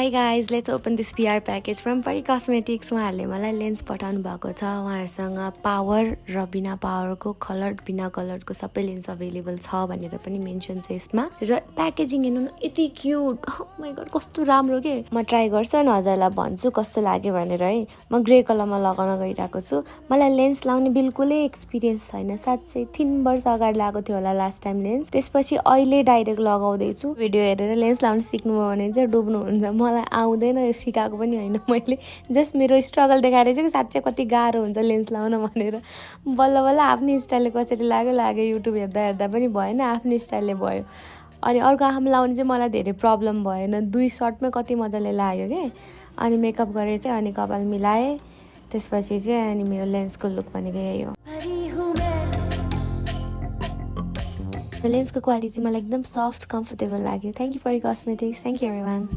Hi guys, let's open this PR package from Pari Cosmetics. उहाँहरूले मलाई lens पठाउनु भएको छ. उहाँहरूसँग पावर र बिना पावरको कलर बिना कलरको सबै लेन्स अवेलेबल छ भनेर पनि मेन्सन छ यसमा. र प्याकेजिङ हेर्नु न यति क्युट. ओ माय गॉड कस्तो राम्रो के. म ट्राई गर्छु अनि हजुरलाई भन्छु कस्तो लाग्यो भनेर है. म ग्रे कलरमा लगाउन गइरहेको छु. मलाई लेन्स लाउने बिल्कुलै एक्सपिरियन्स छैन. साच्चै 3 वर्ष अगाडि लगाएको थियो होला लास्ट टाइम लेन्स. त्यसपछि अहिले डाइरेक्ट लगाउँदै छु. भिडियो हेरेर लेन्स लाउन सिक्नुभयो भने चाहिँ डुब्नुहुन्छ. मलाई आउँदैन यो सिकाएको पनि होइन मैले जस्ट मेरो स्ट्रगल देखाएर चाहिँ साँच्चै कति गाह्रो हुन्छ लेन्स लाउन भनेर बल्ल बल्ल आफ्नै स्टाइलले कसरी लाग्यो युट्युब हेर्दा हेर्दा पनि भएन आफ्नै स्टाइलले भयो. अनि अर्को आँखामा लाउने चाहिँ मलाई धेरै प्रब्लम भएन. 2 सर्टमै कति मजाले लाग्यो के. अनि मेकअप गरेर चाहिँ अनि कपाल मिलाएँ. त्यसपछि चाहिँ अनि मेरो लेन्सको लुक भनेको यही हो. लेन्सको क्वालिटी चाहिँ मलाई एकदम सफ्ट कम्फर्टेबल लाग्यो. Thank you for cosmetics. Thank you everyone.